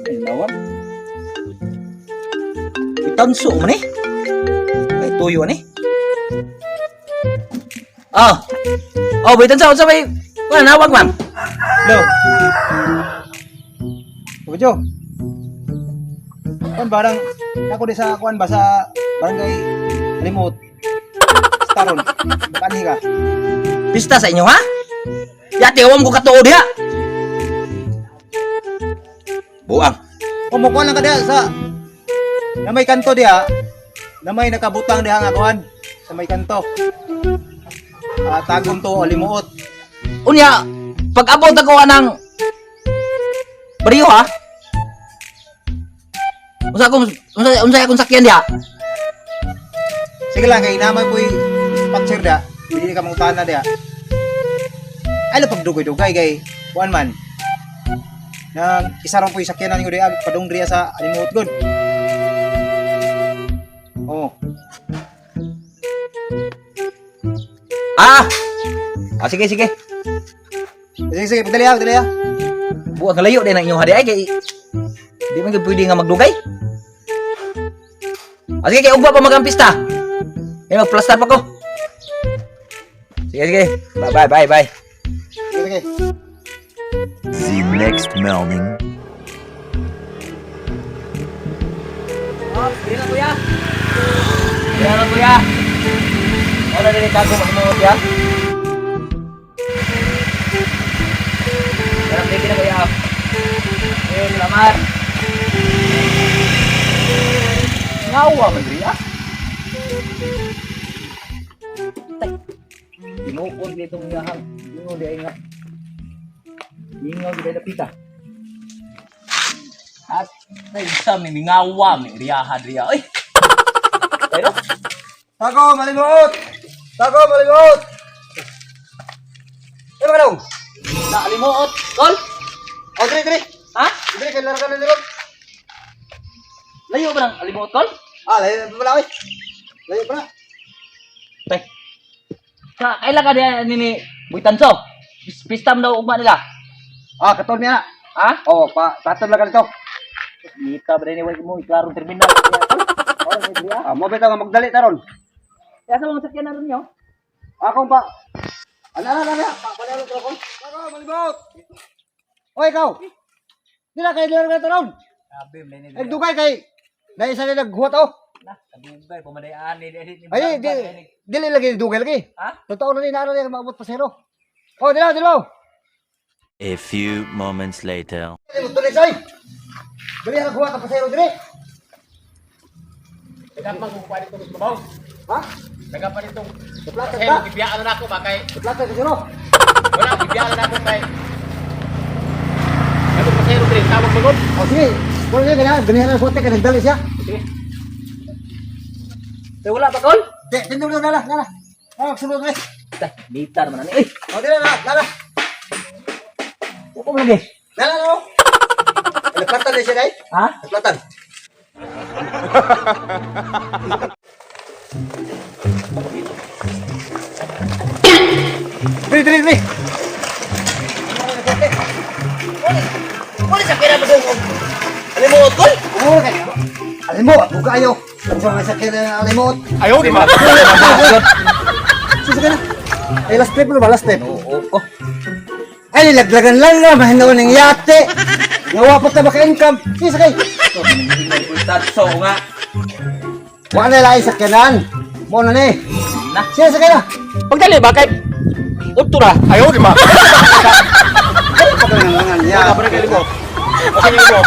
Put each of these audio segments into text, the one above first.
Ay, nawar. Itanso man eh. Ay, tuyo ani. Ah. Oh, boy tanso unsa may wala nawag man. Hello. Ojo. Kuan barang ako di sa kuan ba sa barangay remote. Taron. Kanhi ka. Pista sa inyo ha? Yati awam ko katuo diha. Buang. O mo kuan lang ka diha sa na may kanto diha. Na may nakabutang diha nga kuan sa may kanto. Ah, tagom to o limuot. Unya, pag abot ako anang bariyo ha? Unsa akong unsa akong sakyan diha? Sige lang kay namay po'y patser diha. Dili ka mangutana diha. Ay lo pagdugay-dugay kay kuan man. Nang isa ron po'y sakyanan ko diha padung diha sa limuot gud. Oh. Ah. Ah, sige sige. Sige, sige, pagdali ha, pagdali ha. Buang layo din ang inyong hadi ay kay di man gyud pwede nga magdugay. Ah, sige kay ugba pa magampista. Kay magplastar pa ko. Sige sige. Bye bye bye bye. Sige, sige. The next morning. Oh, dili lang kuya. Dili lang kuya. Wala din kago magmuot ya. Sarap din na kuya. Eh, salamat. Ngawa man diri ah. Tay. Tinuod nitong iyahang. Ingon di ay nga. Ingaw di lapita. At tay sa mi mingawa mi riyaha diriya. Oy. Pero Tago, malimuot! Tago, malimuot! Eh, mga dong! Naalimuot, kol. Oh, diri, diri! Ha? Diri, kay laro ka na likod. Layo ba ng alimuot, kol? Ah, layo na pala, oy. Layo pala. Tay. Sa kaila ka diya nini Buitanso. Pistam daw ugma nila. Ah, katol niya. Ha? Oh, pa, patol lang ka nito. Kita ba ni wala mo iklarong terminal. Ah, mo bitaw nga magdali taron. Kaya sa mga sakyan na rin nyo. Akong pa. Ano, ano, ano, pa, pa, ano, ako. Tago, malimuot! Oy, ikaw! Dila kay laro ka taron. Grabe, may ni. Nagdugay kay Naisa na naghuwat oh. Na, kadugay pamadayaan ni ni. Ay, di, dili lagi dugay lagi. Ha? Totoo na ni naano na maabot pa zero. Oh, dila, dila. A few moments later. Dili say. Dili ang huwat ang pasero dili. Nagapa kung kuha nitong babaw. Ha? Nagapa nitong Plata kasi ka. gibiyaan na ako ba kay Plata ka zero. wala gibiyaan na ako kay Ano pasero diri tawag magod. Oh, sige. Wala niya ganyan, ganyan ang huwat kay nagdali siya. Sige. Tay wala pa kol? Di, tindog na nala, nala. Ah, sulod dili. Tay, bitar man ani. Uy, Oh, dili na, nala. upo lagi. Nala nala. Nagplatan na siya dai. Ha? Nagplatan. Dili, dili, dili. Wala sakyan na ba Alimuot, kol? Oo, kay. Alam mo, ako kayo. Ang sa mga sakyan na alimot. Ayaw di ba? Susuka na. Ay, last trip mo ba? Last trip. Oo ko. Ay, nilaglagan lang na. Mahinaw ng yate. Nawa pa tayo maka-income. Sige, sakay. Buitanso nga. Wala na lang sakyanan. Mo na ni. Na. Sige, sakay na. Pagdali ba kay Udto ra. Ayaw di ba? Pagkalangan niya. Wala barangay limo. Kasi limo.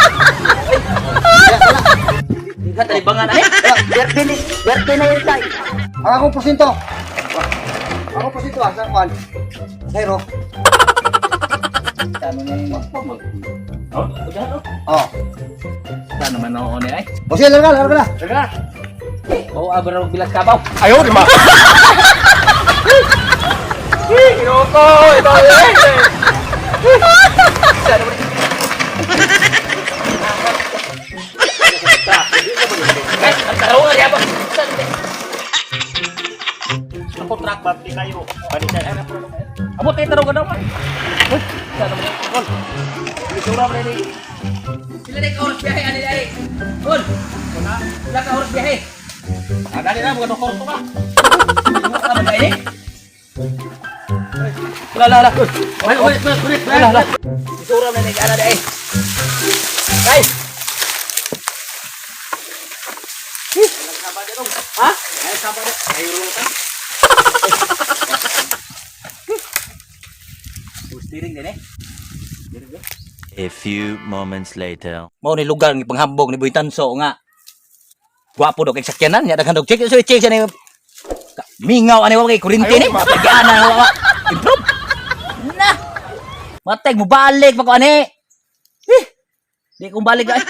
Di ka talibangan ay. Berte ni, berte na yun tay. Ang akong porsinto. Ako porsinto ah, sa kwan. Zero. Ano na yung Oh, udah Oh. Sana man oo ni ay. O sige, larga, larga na. Larga. Oo, abra og bilas kabaw. Ayaw di ba? Ginoo ko, ito eh. Guys, ang taro nga diya ba? Pabli kayo. Balikan. Abot tayo tarong ka naman. Uy, sana mo. Gol. Isura mo ni. Sila na ka oras biyahe ani ay. Gol. Wala ka oras biyahe. Ah, dali na, mga doktor ka. Ano ba ini? Wala, wala, wala. Wait, wait, wait, wait. Wala, wala. Isura mo ni ana ay. Guys. Ha? Steering din eh. A few moments later. Mao ni lugar ni panghambog ni Boy Tanso nga. Gwapo daw kay sakyanan nya daghan og check so check siya ni mingaw ani wa kay kuryente ni. Pagana wa. Improve. Na. Matay mo balik pa ko ani. Eh. Di ko balik ay.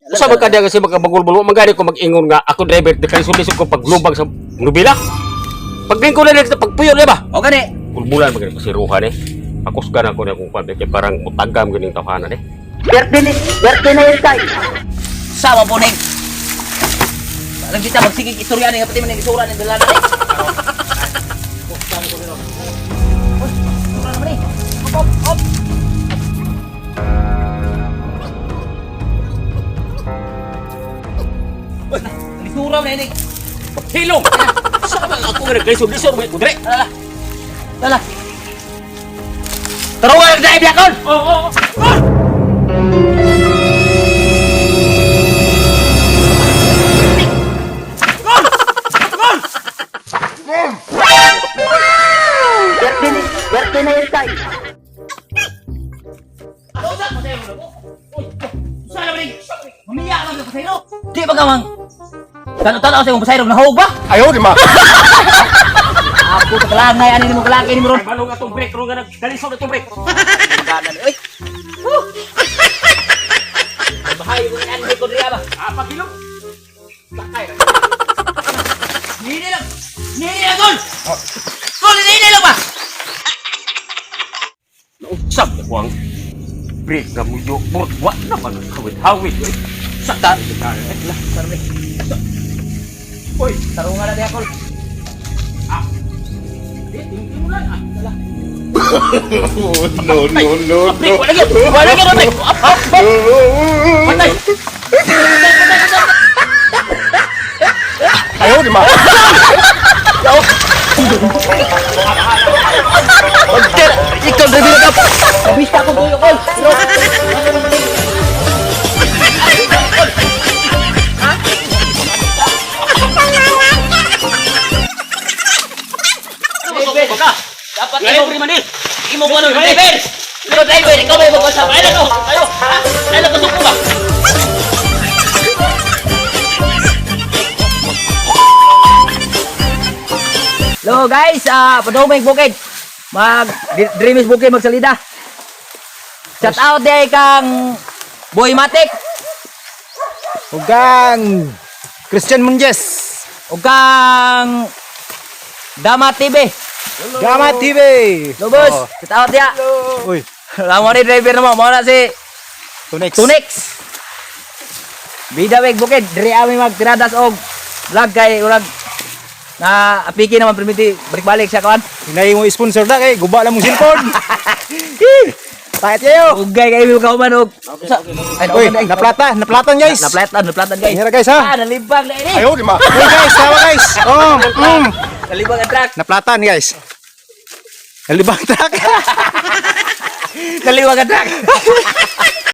Usa ba kada kasi magkabagulbul, magani ko mag-ingon nga ako driver di kalisod lisod ko paglubag sa nubila. Pagding ko na dito pagpuyo di ba? O gani. Bulbulan magani pasiruhan eh. Ako sugan ako na kung pabe kay parang mutagam ganing tawhana eh. Sama po ning. Alam kita magsigig istorya ni pati man ning isura ning dala ni. Hop, hop, hop. Uy, Isura man ini. Hilong. Sa ba ako nga nagkalisod lisod mo ko dire. Lala. Lala. Tarungan ang drive yakon. Oo, oo. Mamiya lang sa pasayro. Di ba ka mang Tanaw-tanaw sa imong pasayro nahog ba? Ayaw di ma. Ako sa kalangay ani nimo kalangay nimo ron. Balong atong break ron nga nagkalisod atong break. Magana ni oy. Woo! Bahay ko ni ani ko diri ba. Ah, pagilong. Sakay. Nini lang. Nini lang gol. Gol nini lang ba? Nausap na ko ang break na muyo. Wa na man hawit-hawit. eh. Sakta. Lah, sarmi. Oy, Tarungan na diha kol. Ah. Di, tingin mo lang ah. Wala. No, no, no, Break, wala gyud. Wala gyud break. Up, up, up. Patay. Ayaw di ma. Pagter, ikaw driver ka. Bista ko kuyo kol. Dapat Ayaw rin man eh. Imo ko driver. Ikaw driver, ikaw may mag-usap. Ay lang ayo. Ay lang kasuko ba? Hello guys, padumig bukid. Mag Dreamies bukid magsalida. Shout out day kang Boy Matik Hugang Christian Munjes. ug kang Dama TV. Gama TV. Lobos, Oh. shout out dia. Uy, Lamo ni driver mo, mo na si Tunex. Tunex. Bida weg bukid, diri ami magtiradas og vlog kay urag na apiki naman permiti balik-balik sa kawan. Hinay mo sponsor na kay guba lang mong cellphone. Tayo kayo. Ugay kay imo kauman og. Ay, Uy, naplata, naplatan guys. Naplatan, naplatan guys. Hira guys ha. Ah, nalibang na ini. Ayaw di ma. Uy guys, tawa guys. Oh, Nalibang ang truck. Naplatan guys. Nalibang truck. Nalibang ang truck.